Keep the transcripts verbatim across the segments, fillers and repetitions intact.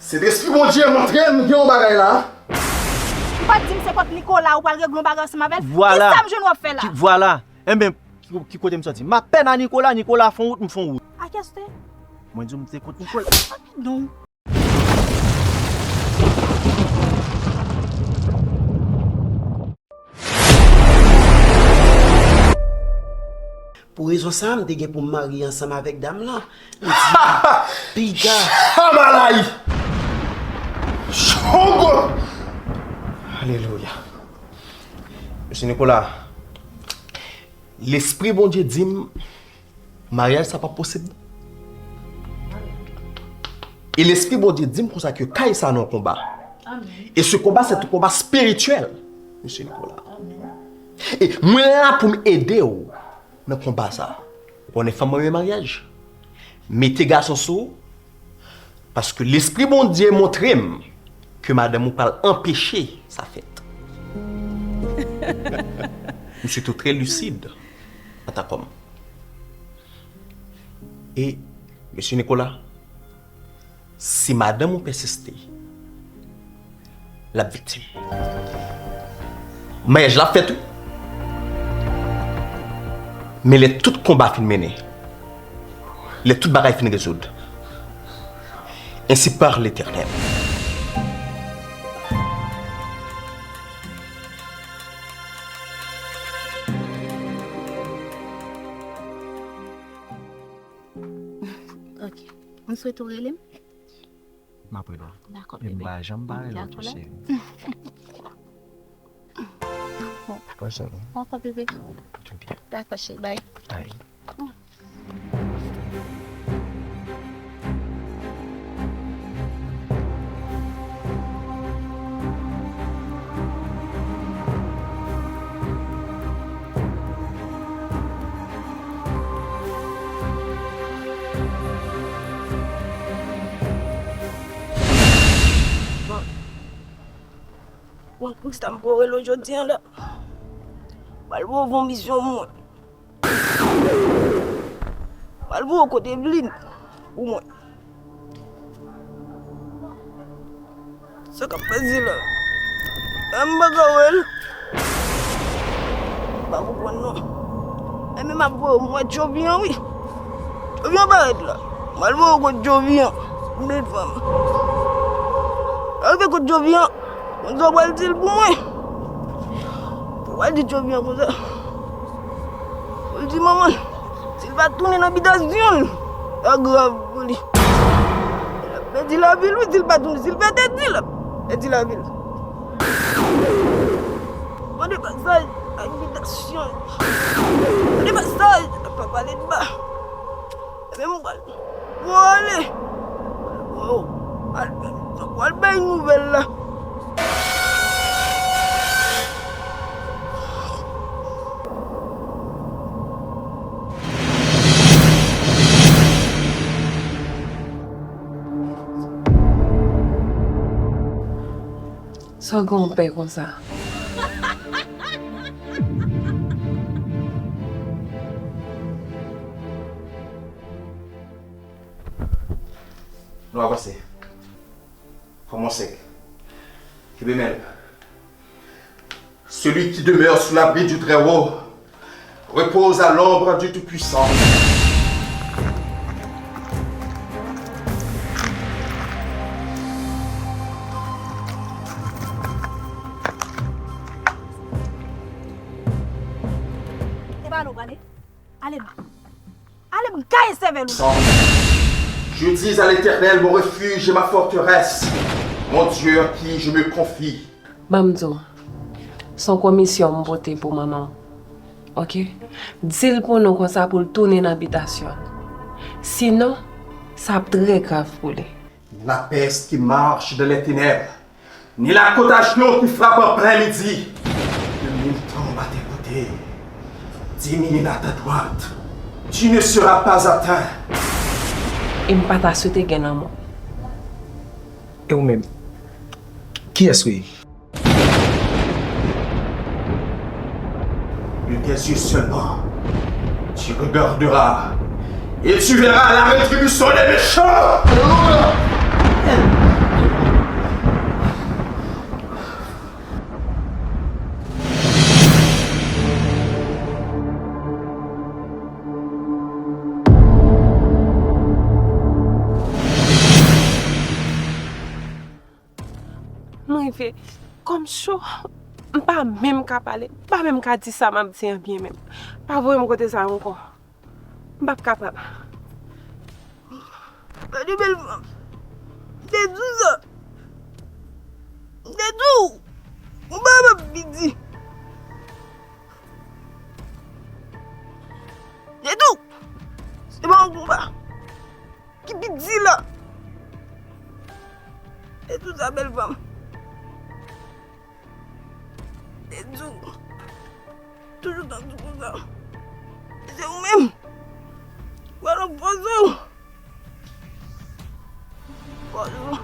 Sentespri Bondye montre m gen yon bagay la. Ou pa t di m se kont Nicolas ou pral regle yon bagay ansanm avè l? Vwala. Kisa m jwenn w ap fè la? Ki, vwala. Enben, ki, ki kote m sòti? M ap pè nan Nicolas, Nicolas fè yon wout, m fè yon wout. A kiyès ou te? Mwen di w m te kont Nicolas. Non. Pou rezon sa a, m te gen pou m marye ansanm avèk dam lan. M di, piga. Chamalay! Chongo! Alelouya. Mesye Nicolas, Lespri Bondye di m, maryaj sa p ap posib. E Lespri Bondye di m konsa ke kay sa nan yon konba. E ce combat, c'est un combat spirituel, mesye Nicolas. E mwen la pou m ede w nan konba sa. Ou konnen fanm mwen renmen maryaj. Mete gason sou ou, paske Lespri Bondye montre m ke madanm ou pral anpeche sa fèt. M sitou trè lisid antan kòm. E, mesye Nicolas, si madanm ou pèsiste, l ap viktim. Maryaj la ap fèt, wi. Men lè tout konba fin mennen, lè tout bagay fin rezoud, ainsi parle l'Éternel. Ok. M swete w rele m? M ap rele w. Dakò, bebe. E m pa janm pa rele w tou, cheri. Dakò, cheri. Dakò, bebe. Dakò, cheri. Bye. Bye. Bon, Krista, m pral rele w jodi a la. M pral voye w yon misyon pou mwen. M pral voye w kote Eveline pou mwen. Sa k ap pase la? M pa ka wè l. M pa konprann non. Enben, m ap voye w, m wè Jovi an, wi. Jovi an parèt la. M pral voye w kot Jovi an. M vle fanm. Lè w rive kot Jovi an, konn sa w pral di l pou mwen. Ou pral di Jovi an konsa. Ou di manman l, si l pa tounen nan bitasyon l, sa grav pou li. L ap pèdi lavi l, wi, si l pa tounen. Si l fè tèt di, l ap pèdi lavi l. Mande pasaj ak bitasyon l. Mande pasaj ak papa Ledba. Ebyen, mwen pral Bon, ale. Bon, al bay, al bay nouvèl la. Sa w gen w pè konsa? Nou avanse. Kòmanse. Kenbe men l. Celui qui demeure sous l'abri du Très-Haut repose à l'ombre du Tout-Puissant. Se pa nou prale? Ale non. Ale m gaye sèvèl ou. Je dis à l'Éternel, mon refuge et ma forteresse, mon Dieu en qui je me confie. Ban m di w, se yon komisyon m pote pou manman w. Oke? Di l pou nou konsa pou l tounen nan bitasyon l. Sinon, sa ap trè grav pou li. La peste qui marche dans les ténèbres, ni la contagion qui frappe en plein midi. Que mille tombent à tes côtés, dix mille à ta droite, tu ne seras pas atteint. E m pa ta swete gen lanmò. E ou menm? Kiyès ou ye? De tes yeux seulement, tu regarderas et tu verras la rétribution des méchants. Alelouya! M rive. Kò m cho. M pa menm ka pale. M pa menm ka di sa m ap di an byen menm. Pa voye m kote sa ankò. M p ap kapab. Gade bèl fanm. M te di w sa. M te di w. Ou pa p ap piti. M te di w. Se pa yon konba. Ki piti la. E tout sa bèl fanm. E di w. Toujou tankou konsa. E se ou menm. Ou alò poze w. Poze w.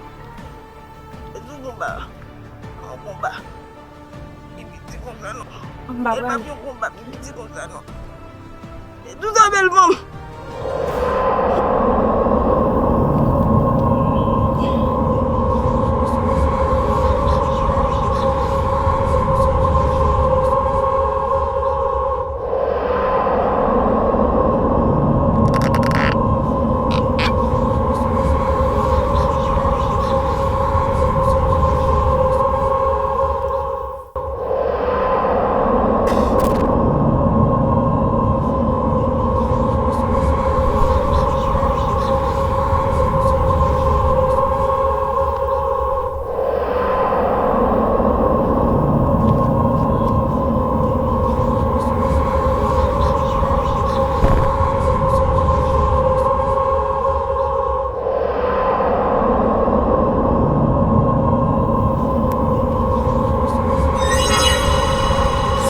E di w konba. An konba. Li piti konsa non. M pa pral. E pa yon konba ki piti konsa non. E tout sa bèl fanm.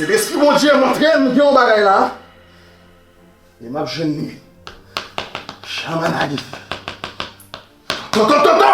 Sentespri Bondye montre m gen yon bagay la. E m ap jwenn li. Chaman Agi. Toto, toto!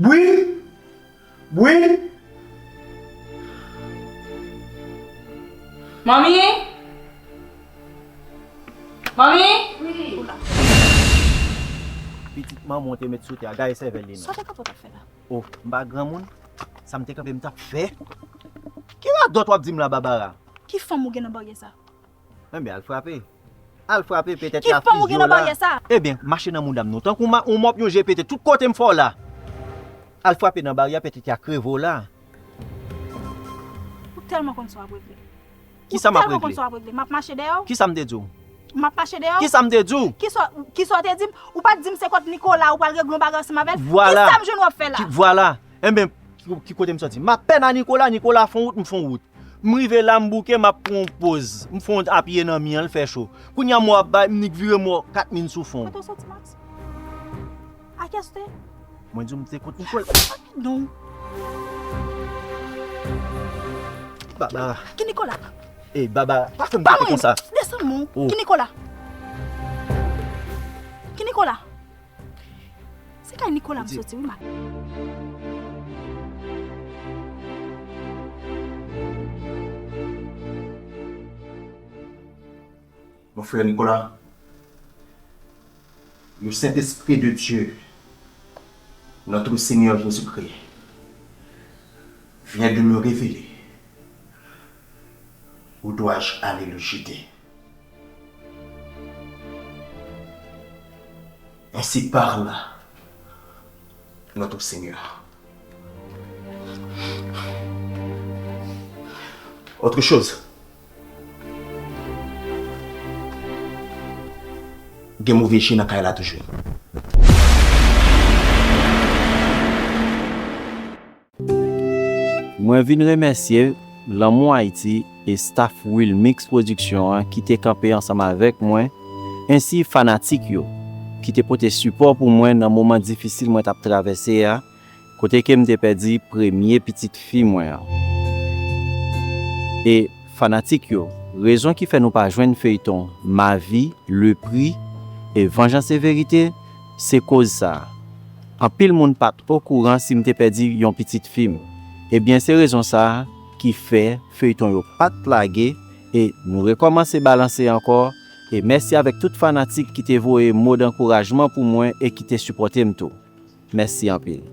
Bwi! Bwi! Manmi? Manmi? Wi. Pitit manman w te met sou tè a, gade sèvèl li non. Sa w te kanpe w t ap fè la? Oh, m pa granmoun. Sa m te kanpe m t ap fè? Ki radòt w ap di m la, Babara? Ki fanm ou gen nan baryè sa? Enben, al frape. Al frape, petèt y a fize w la. Ki fanm ou gen nan baryè sa? Ebyen, mache nan mouda m non. Tankou ma-, yon mòp yon je pete, tout kote m fè w la. Al frape nan baryè, petèt y a kreve w la. Ou tèlman konn sa w ap regle. Kisa m ap regle? Ou tèlman konn sa w ap regle. M ap mache dèyè w. Kisa m te di w? M ap mache dèyè w. Kisa m te di w? Kisa, kisa w te di m? Ou pa t di m se kot Nicolas ou pral regle yon bagay ansanm avè l? Vwala. Kisa m jwenn w ap fè la? Ki, vwala. Enben, ki, ki kote m soti? M ap pèn a Nicolas, Nicolas fè yon wout, m fè yon wout. M rive la, m bouke, m ap pran yon poz. M fè yon apiye nan mi an, l fè cho. Kounye a m wè w ap bay, m nik vire m wè w kat min sou fon. Kote w soti, Max? A kiyès ou te ye? Mwen di w m te kont Nicolas. Anpil non. Babara. Ki Nicolas? Ey, Babara, pa fè m pale konsa. Desann non. Oh. Ki Nicolas? Ki Nicolas? Se kay Nicolas m soti wi, Max. Mon frère Nicolas, le Saint-Esprit de Dieu, notre Seigneur Jésus-Christ, vient de me révéler où dois-je aller le jeter. Ainsi parle notre Seigneur. Autre chose. Gen move je nan kay la toujou. Mwen vin remèsye Lanmou Ayiti e staff Wilmix Production an ki te kanpe ansanm avèk mwen, ensi fanatik yo ki te pote sipò pou mwen nan moman difisil mwen t ap travèse a, kote ke m te pèdi premye pitit fi mwen an. E fanatik yo, rezon ki fè nou pa jwenn feyton Ma vie, Le prix e Vengeance et vérité, se koz sa a. Anpil moun pa t okouran si m te pèdi yon pitit fi m. Ebyen, se rezon sa a ki fè feyton yo pa t lage e nou rekòmanse balanse ankò. E mèsi avèk tout fanatik ki te voye mo dankourajman pou mwen e ki te sipòte m tou. Mèsi anpil.